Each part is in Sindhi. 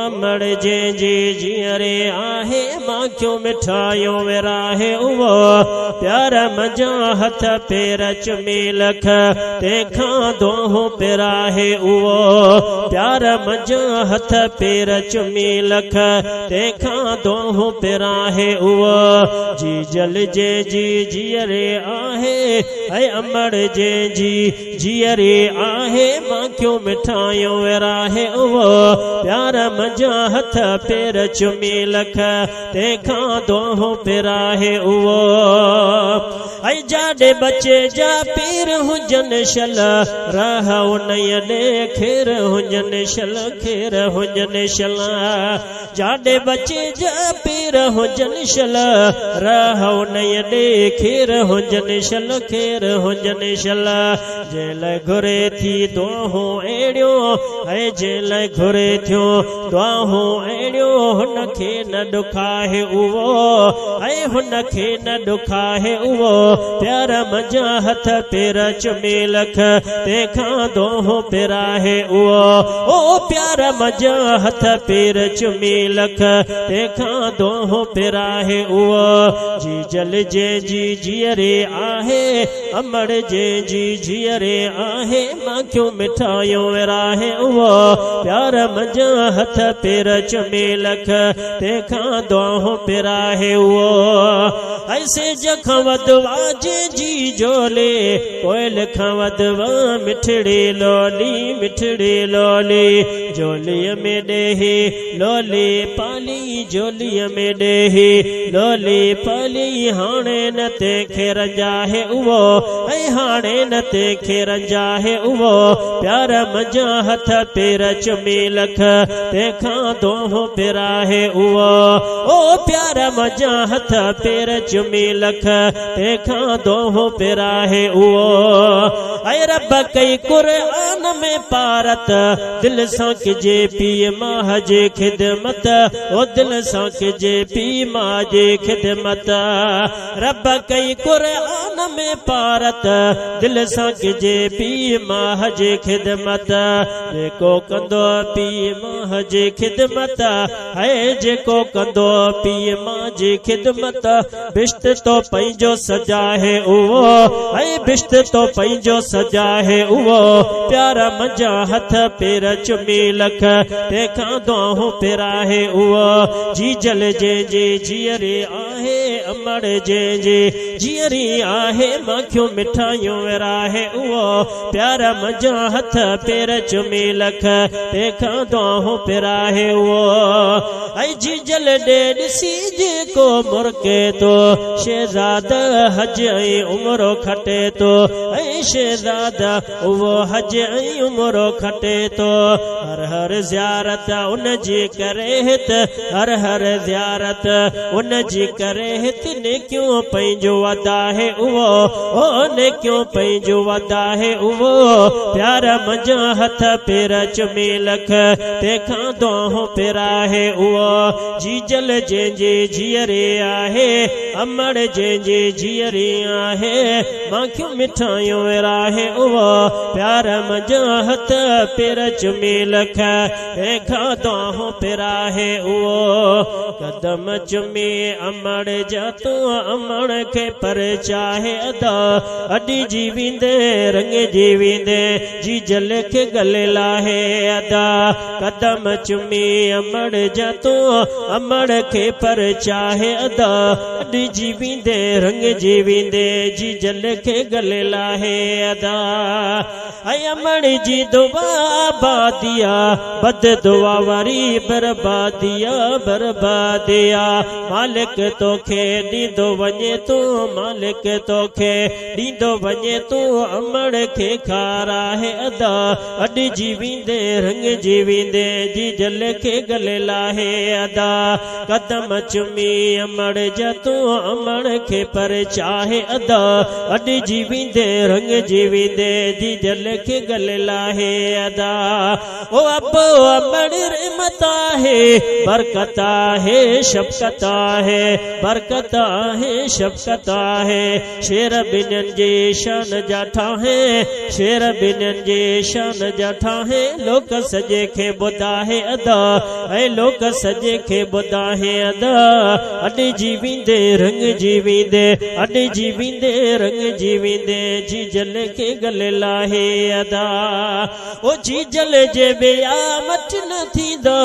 امڙ جنهن جي جيئري آهي، ماکيون مٺايون ورهائي اهو. پيار منجهان هٿ پير چمي لک، تنهن کان دعائون پرائي اهو. پيار منجهان هٿ پير چمي لک، تنهن کان دعائون پرائي اهو. جيجل جنهن جي جيئري آهي، ۽ امڙ جنهن جي جيئري آهي، ماکيون مٺايون ورهائي اهو. پيار منجهان هٿ پير چمي لک، تنهن کان دعائون پرائي اهو. ۽ جاڏي بچي جا پير هجن، شل رهه انهيء ڏي خير هجن، شل خير هجن شل. جاڏي بچي جا پير هجن، شل رهه انهيء ڏي خير هجن، شل خير هجن شل. جنهن لاءِ گهري ٿي دعائون اهڙيون، ۽ جنهن لاءِ گهري ٿيون دعائون اهڙيون، هن کي نه ڏکائي اهو، ۽ هن کي نه ڏکائي اهو. پيار منجهان هٿ پير چمي لک، تنهن کان دعائون پرائي اهو. او پيار منجهان هٿ پير چمي لک، تنهن کان دعائون پرائي اهو. جيجل جنهن جي جيئري آهي، امڙ جنهن جي جيئري آهي، ماکيون مٺايون ورهائي اهو. پيار منجهان هٿ پير چمي لک، تنهن کان دعائون پرائي اهو. ۽ سج کان وڌ واجي جي جهولي، ڪوئل کان وڌ مٺڙي لولي، مٺڙي لولي. جهوليءَ ۾ ڏيهي لولي پالي، جهوليءَ ۾ ڏيهي لولي پالي، هاڻي نه تنهن کي رنجائي اهو، ۽ هاڻي نه تنهن کي رنجائي اهو. پيار منجهان هٿ پير چمي لک، تنهن کان دعائون پرائي اهو. او پيار منجهان هٿ پير چمي لک، تنهن کان دعائون پرائي اهو. ۽ رب ڪئي قرآن ۾ پارت، دل سان ڪجي پيءُ ماءُ جي خدمت، او دل سان ڪجي پيءُ ماءُ جي خدمت. رب ڪئي قرآن ۾ پارت، دل سان ڪجي پيءُ ماءُ جي خدمت. جيڪو ڪندو پيءُ ماءُ جي خدمت، هي جيڪو ڪندو پيءُ ماءُ جي خدمت، بهشت تو پنهنجو سجائي اهو، ۽ بهشت تو پنهنجو سجائي اهو. پيار منجهان هٿ پير چمي لک، تنهن کان دعائون پرائي اهو. جيجل جنهن جي جيئري آهي، امڙ جنهن جي جيئري آهي، ماکيون مٺايون ورهائي اهو. پيار منجهان هٿ پير چمي لک، تنهن کان دعائون پرائي اهو. ۽ جيجل ڏي ڏسي جيڪو مرڪي ٿو، شهزاده حج ۽ عمرو کٽي ٿو، ۽ شهزاده اهو حج ۽ عمرو کٽي ٿو. هر هر زيارت ان جي ڪري هت، هر هر زيارت ان جي ڪري هت، نيڪيون پنهنجو وڌائي اهو، او نيڪيون پنهنجو وڌائي اهو. پيار منجهان هٿ پير چمي لک، تنهن کان دعائون پرائي اهو. جيجل جنهن جي جيئري آهي، امڙ جنهن جي جيئري آهي، ماکيون مٺايون ورهائي اهو. پيار منجهان هٿ پير چمي لک، تنهن کان دعائون پرائي اهو. قدم چمي امڙ جا تون امڙ کي پرچائي ادا، اڏجي ويندي رڱجي ويندي، جيجل کي گلي لاهي ادا. قدم چمي امڙ جا تون امڙ کي پرچائي ادا، اڏجي ويندي رڱجي ويندي، جيجل کي گلي لاهي ادا. ۽ امڙ جي دعا آباديا، بد دعا واري برباديا، برباديا. مالڪ توکي ڏيندو وڃي تون، مالڪ توکي ڏيندو وڃي تون، امڙ کي کارائي ادا. اڏجي ويندي رڱجي ويندي، جيجل کي گلي لاهي ادا. قدم چمي امڙ جا تون امڙ کي پرچائي ادا، اڏجي ويندي رڱجي ويندي، جيجل کي گلي لاهي ادا. او ابو امڙ رحمت آهي، برڪت آهي، شفقت آهي، برڪت آهي، شفقت آهي. شير ٻنهين جي شان جا ٺاهي، شير ٻنهين جي شان جا ٺاهي، لوڪ سڄي کي ٻڌاهي ادا، ۽ لوڪ سڄي کي ٻڌاهي ادا. اڏجي ويندي رڱجي ويندي، اڏجي ويندي رڱجي ويندي، جيجل کي گلي لاهي ادا. او جيجل جي ٻيا مٽ نه ٿيندا،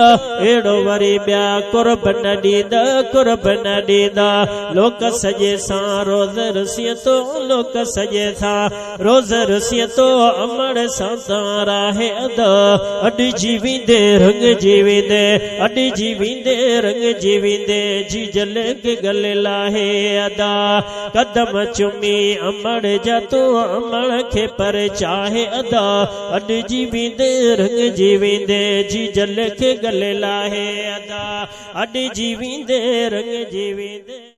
اهڙو وري ٻيا قرب نه ڏيندا، قرب نه ڏيندا. لوڪ سڄي سان روز رسين ٿو، لوڪ سڄي سان روز رسين ٿو، امڙ سان تان راهي ادا. اڏجي ويندي رڱجي ويندي، اڏجي ويندي رڱجي ويندي، جيجل کي گلي لاهي ادا. قدم چمي امڙ جا تون امڙ کي پرچاهي ادا. اڏجي ويندي رڱجي ويندي، جيجل کي گلي لاهي ادا. اڏجي ويندي رڱجي ويندي.